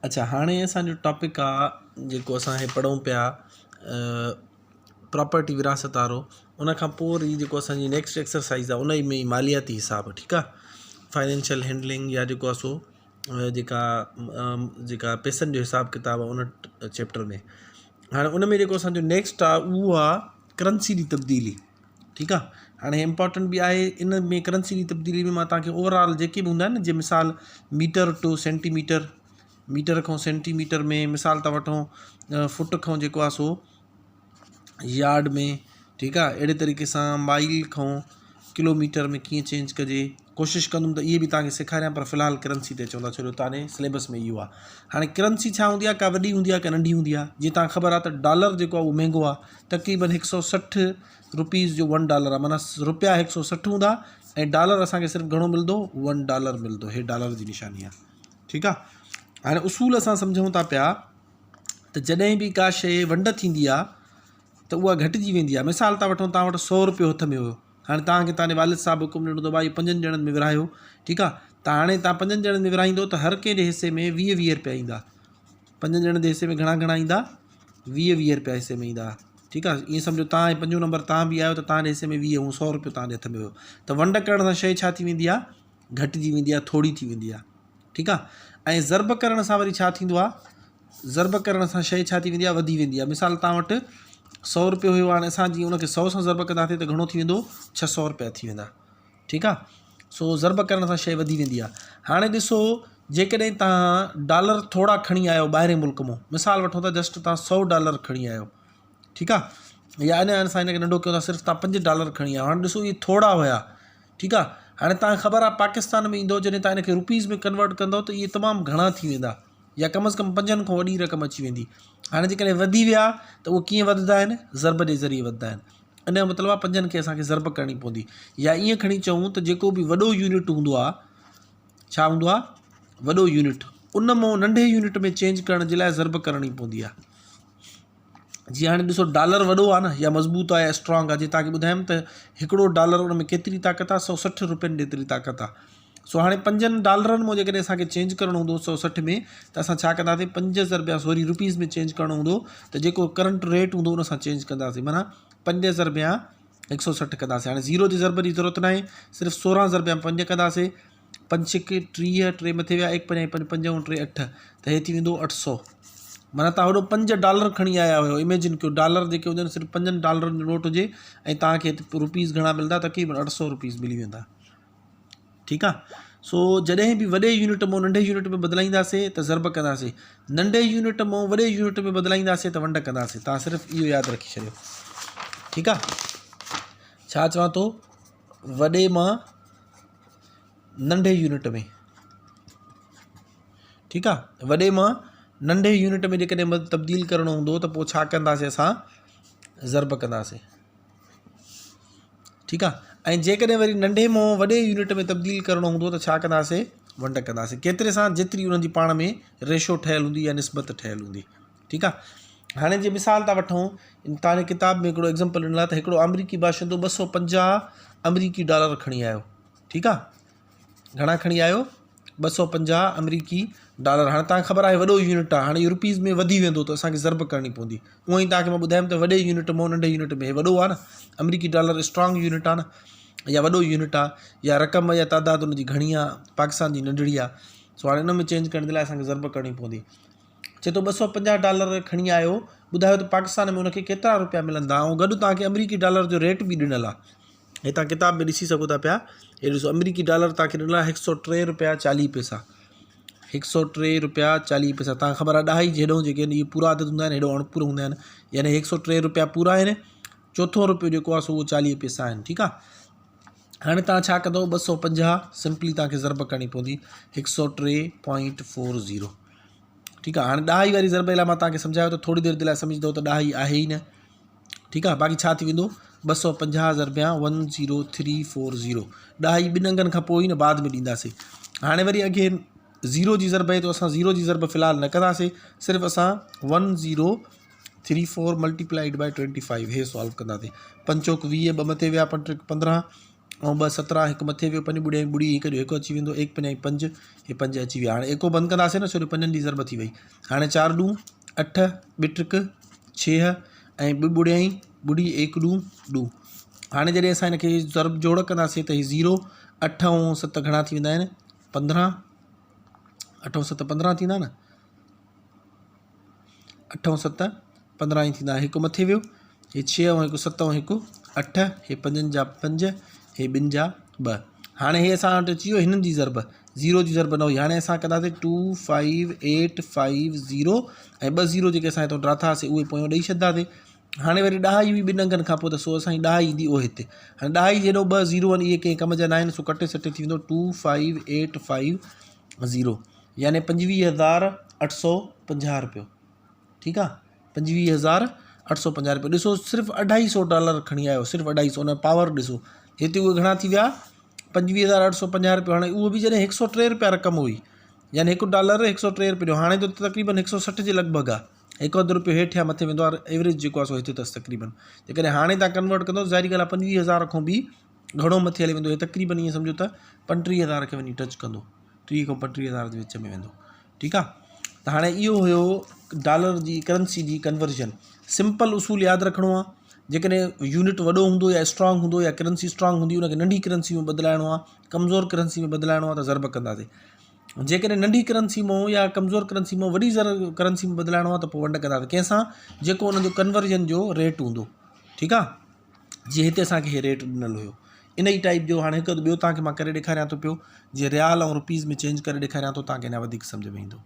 اڇا هاڻي اسان جو ٽاپڪ آ جيڪو اسان هي پڙهون پيا پراپرٽي وراثت وارو ان کان پوءِ وري جيڪو اسان جي نيڪسٽ ايڪسرسائز آ ان ۾ ئي مالياتي حساب ٺيڪ آ فائنينشل هينڊلنگ يا جيڪو آ سو جيڪا جيڪا پئسن جو حساب ڪتاب آ ان چيپٽر ۾ هاڻي ان ۾ جيڪو اسان جو نيڪسٽ آ اهو آ ڪرنسي جي تبديلي ٺيڪ آ هاڻي امپارٽنٽ به آهي ان ۾ ڪرنسي جي تبديلي ۾ مان توهان کي اوور آل جيڪي به هوندا آهن نه جي مثال metre to centimetre, metre کان سينٽي ميٽر ۾ مثال ٿا وٺون فٽ کان جيڪو آهي سو يارڊ ۾ ٺيڪ آ اهڙي طريقي سان مائل کان ڪلو ميٽر ۾ ڪيئن چينج ڪجي ڪوشش ڪندم ته اهي به توهان کي سيکاريان پر في الحال ڪرنسي تي اچون ٿا ڇو جو توهان جي سليبس ۾ اهو آهي هاڻي ڪرنسي ڇا هوندي آهي ڪا وڏي هوندي آهي ڪا ننڍي هوندي آهي جيئن توهان کي خبر آهي ته ڊالر جيڪو آهي اهو مهنگو آهي تقريبن هڪ سو 60 روپيز جو ون ڊالر آهي معنيٰ روپيا هڪ سو 60 هوندا ۽ ڊالر اسانکي صرف گهڻو ملندو ون ڊالر ملندو هي ڊالر جي نشاني آهي ٺيڪ آهي هاڻي اصول اسان سمجھون ٿا پيا ته جڏهن به ڪا شيء ونڊ ٿيندي آهي ته اها گهٽجي ويندي آهي مثال ٿا وٺون توهان وٽ سو روپيو هٿ ۾ هيو هاڻي توهان کي توهان جي والد صاحب حڪم ڏنو ته ڀائي پنجن ڄڻن ۾ ورهايو ٺيڪ آهي ته هاڻي توهان پنجن ڄڻن ۾ ورهائيندو ته هر ڪنهن جي حصي ۾ ويهه ويهه روپيا ايندا پنجن ڄڻن جي حصي ۾ گهڻا گهڻا ايندا ويهه ويهه روپيا حصي ۾ ايندا ٺيڪ آهي ائين سمجهو توهان ۽ پنجون نمبر توهان به آهيو ته توهان جي حصي ۾ ويهه هو سو روپيو توهان جي هٿ ۾ هيو ته ونڊ ڪرڻ سان شيء ڇا ٿي ويندي آهي گهٽجي ويندي آهي ٿوري ٿي ويندي آهي ٺيڪ آهي ۽ ضرب ڪرڻ سان وري ڇا ٿيندو آهي ضرب ڪرڻ سان شيء ڇا ٿي ويندي آهي وڌي ويندي آهي مثال توهان وٽ سو روپيو هيو هاڻي اسان جيئن ان کي سو سان ضرب ڪنداسين ته گهڻو ٿي ويندو ڇهه سو روپيا ٿي ويندا ٺيڪ آهي سو ضرب ڪرڻ سان شيء وڌي ويندي آهي هاڻي ڏسو جيڪڏهن توهان ڊالر ٿورا کڻي آيو ٻاهرين ملڪ مان مثال وٺو ٿا جسٽ توهان سو ڊالر کڻي آيو ٺيڪ آهي يا اڃا اسان هن کي ننڍو ڪيون ٿا صرف توهان پنج ڊالر کڻي آيو هاڻي ڏسو اهي ٿورا هيا ٺيڪ آ هاڻي توهان کي خبر آ پاڪستان ۾ ايندو جڏهن توهان هن کي روپيز ۾ ڪنورٽ ڪندو ته اهي تمام گهڻا ٿي ويندا يا ڪم از ڪم پنجن کان وڏي رقم اچي ويندي هاڻي جيڪڏهن وڌي ويا ته اهي ڪيئن وڌندا آهن ضرب جي ذريعي وڌندا آهن ان جو مطلب آ پنجن کي اسان کي ضرب ڪرڻي پوندي يا ائين کڻي چئون ته جيڪو به وڏو يونٽ هوندو آ ڇا هوندو آ وڏو يونٽ ان مون ننڍي يونٽ ۾ چينج ڪرڻ جي لاء ضرب ڪرڻي پوندي آ جيئن هاڻي ڏسو ڊالر وڏو آهي نه يا مضبوط آهي يا اسٽرانگ آهي جيئن توهان کي ٻڌايم ته هڪڙو ڊالر ان ۾ ڪيتري طاقت آهي 160 روپين جيتري طاقت آهي سو هاڻي پنجن ڊالرن مان جيڪڏهن اسانکي چينج ڪرڻو هوندو 160 ۾ ته اسان ڇا ڪنداسين پنج ضرب يا سوري روپيز ۾ چينج ڪرڻو هوندو ته جيڪو ڪرنٽ ريٽ هوندو ان سان چينج ڪنداسين معنيٰ پنج ضرب يا 160 ڪنداسين هاڻي زيرو جي ضرب جي ضرورت ناهي صرف 16 ضرب يا پنج ڪنداسين پنج ڇڪ 30، ٽي مٿي ويا، ايڪ پنج پنج، پنج ۽ ٽي اٺ ته هي ٿي ويندو 800. معنيٰ توهان هوڏو پنج ڊالر کڻي آيا هيو اميجن ڪيو ڊالر جيڪي هجن صرف پنجن ڊالرن جو نوٽ هجي ۽ توهان کي هتي روپيز گهڻا ملندا تقريبن 800 روپيز ملي ويندا ٺيڪ آ سو جڏهن به وڏي يونٽ مون ننڍي يونٽ ۾ بدلائينداسي ته ضرب ڪنداسي ننڍي يونٽ مون وڏي يونٽ ۾ بدلائينداسي ته ونڊ ڪنداسي توهان صرف اهو ياد رکي ڇڏيو ٺيڪ آ ڇا چوان ٿو وڏي مان ننڍي يونٽ ۾ ٺيڪ آ وڏي مان ننڍي يونٽ ۾ جيڪڏهن تبديل ڪرڻو هوندو ته پوء ڇا ڪنداسين اسان ضرب ڪنداسين ٺيڪ آ ۽ جيڪڏهن وري ننڍي مان وڏي يونٽ ۾ تبديل ڪرڻو هوندو ته ڇا ڪنداسين ونڊ ڪنداسين ڪيتري سان جيتري انهن جي پاڻ ۾ ريشو ٺهيل هوندي يا نسبت ٺهيل هوندي ٺيڪ آ هاڻي جي مثال ٿا وٺون توهان جي ڪتاب ۾ هڪڙو ايگزامپل ڏنل آ ته هڪڙو آمريڪي باشندو 250 آمريڪي ڊالر کڻي آيو ٺيڪ آ گهڻا کڻي آيو 250 آمريڪي ڊالر هاڻي توهان کي خبر آهي وڏو يونٽ آ هاڻي روپيز ۾ وڌي ويندو ته اسان کي ضرب ڪرڻي پوندي اونئن ئي توهان کي مان ٻڌايم ته وڏي يونٽ مان ننڍي يونٽ ۾ هي وڏو آ نه آمريڪي ڊالر اسٽرانگ يونٽ آ نه يا وڏو يونٽ آ يا رقم يا تعداد ان جي گهڻي آ پاڪستان جي ننڍڙي آ سو هاڻي ان ۾ چينج ڪرڻ جي لاء اسان کي ضرب ڪرڻي پوندي چئي ٿو 250 ڊالر کڻي آيو، ٻڌايو ته پاڪستان ۾ ان کي ڪيترا روپيا ملندا ۽ گڏ توهان کي آمريڪي ڊالر جو ريٽ به ڏنل آهي. هي توهان ڪتاب ۾ ڏسي سگهو ٿا پيا. هي ڏسو آمريڪي ڊالر توهان کي ڏنل آهي 103 روپيا 40 پئسا. 103 روپيا 40 پئسا توهان کي خبر آهي ڏهائي جيڏو جيڪي آهن اهي پورا عدد هوندا آهن هيڏو اڻپورو هوندا آهن يعني 103 روپيا پورا آهن چوٿون روپيو جيڪو آهي سو اهو 40 پئسا آهن ٺيڪ آهي. هاڻي توهان ڇا ڪندو 250 سمپلي توهان کي ضرب ڪرڻي پوندي 103.40 ٺيڪ آهي هاڻي ڏهائي واري ضرب لاء مان توهان کي سمجهايو ته ٿوري دير جي لاء سمجهندو ته ڏهائي آهي ئي نه ٺيڪ آهي باقي ڇا ٿي ويندو 250 ضربيان 10340 ڏهائي ٻن انگن کان پوء ئي نه بعد ۾ ڏينداسين هاڻي وري اگين زيرو جي ضرب آهي ته اسان زيرو جي ضرب في الحال نه ڪنداسين صرف اسان 1034 ملٽيپلائيڊ باء 25 هي سالو ڪنداسين پنج چوڪ 20 ٻه مٿي ويا پنج ٽي 15 ۽ ٻه 17، هڪ مٿي ويو، پنج ٻڙي ٻڙي هڪ جو هڪ اچي ويندو، ايڪ پنج پنج، هي پنج اچي ويا. هاڻي ايڪو بند ڪنداسين نه، ڇو جو پنجن جي ضرب ٿي وئي. هاڻي چار ڏون اٺ، ٻه ٽڪ ڇهه ۽ ٻه ٻڙيائين ٻڙي ايڪ ڏون ڏون. هاڻي جڏهن اسان هن کي ضرب جوڙ ڪنداسين ته هي زيرو، اٺ ۽ ست گهڻا ٿي ويندا آهن؟ 15، اٺ ۽ ست 15 ٿيندا نه، اٺ ۽ ست 15 ئي ٿيندا. هڪ مٿي ويو، هي ڇهه ۽ هڪ ست ۽ هڪ اٺ، هي پنجن جا پنج، هي ٻن جا ٻه. هاڻي هي اسان وٽ اچي ويو هنن جي ضرب، زيرو جي ضرب نه هئي. هاڻي اسان ڪنداسين 2 5 8 5 0 ۽ ٻه زيرو جيڪي اسان هتان ڊاٿاسين اهي پويان ڏئي ڇڏنداسين. هاڻي وري ڏهائي هئي ٻن انگن کان پوء ته سو اسان جي ڏهائي ايندي اهو هتي. هاڻي ڏهائي جيڏو ٻه زيرو آهن اهي ڪنهن ڪم جا نه آهن، سو ڪٽي سٽي ٿي ويندو 2 5 8 5 0 يعني 25850 روپيو. ٺيڪ آ، 25850 روپيو. ڏسو صرف اڍائي سو ڊالر کڻي آيو، صرف اڍائي سو. ان پاور ڏسو هتي اهي گهڻا ٿي ويا، 25850 روپيو. هاڻي اهو به جڏهن 103 روپيا رقم هئي، يعني هڪ ڊالر 103 روپيو جو، هاڻي ته تقريبن 160 جي لڳ ڀڳ آ، هڪ اڌ روپيو هيٺ يا مٿي ويندو آ ايوريج جيڪو آ سو هتي اٿس تقريبن. جيڪڏهن هاڻي تان ڪنورٽ ڪندو ظاهري ڳالهه آ 25000 کان به گهڻو مٿي هلي ويندو. هي تقريبن ائين سمجهو ته 35000 کي وڃي ٽچ ڪندو، 30 کان 35000 جي وچ ۾ ويندو. ٺيڪ آ، ته هاڻي اهو هيو ڊالر جي ڪرنسي جي ڪنورجن. سمپل اصول ياد رکڻو آ، جيڪڏهن يونٽ وڏو هوندو يا اسٽرانگ هوندو يا ڪرنسي اسٽرانگ هوندي ان کي ننڍي ڪرنسي ۾ بدلائڻو آ، ڪمزور ڪرنسي ۾ بدلائڻو آ ته ضرب ڪنداسين. جيڪڏهن ننڍي ڪرنسي مون يا ڪمزور ڪرنسي مون وڏي ڪرنسي ۾ بدلائڻو آ ته پوء ونڊ ڪنداسين ڪنهن سان، جيڪو ان جو ڪنورجن جو ريٽ هوندو. ٺيڪ آ، جيئن هتي اسان کي هي ريٽ ڏنل هيو ان ئي ٽائيپ جو. هاڻي هڪ اڌ ٻيو توهان کي مان ڪري ڏيکاريان ٿو پيو، جيئن ريال ۽ روپيز ۾ چينج ڪري ڏيکاريان ٿو، توهان کي اڃا وڌيڪ سمجهه ۾ ايندو.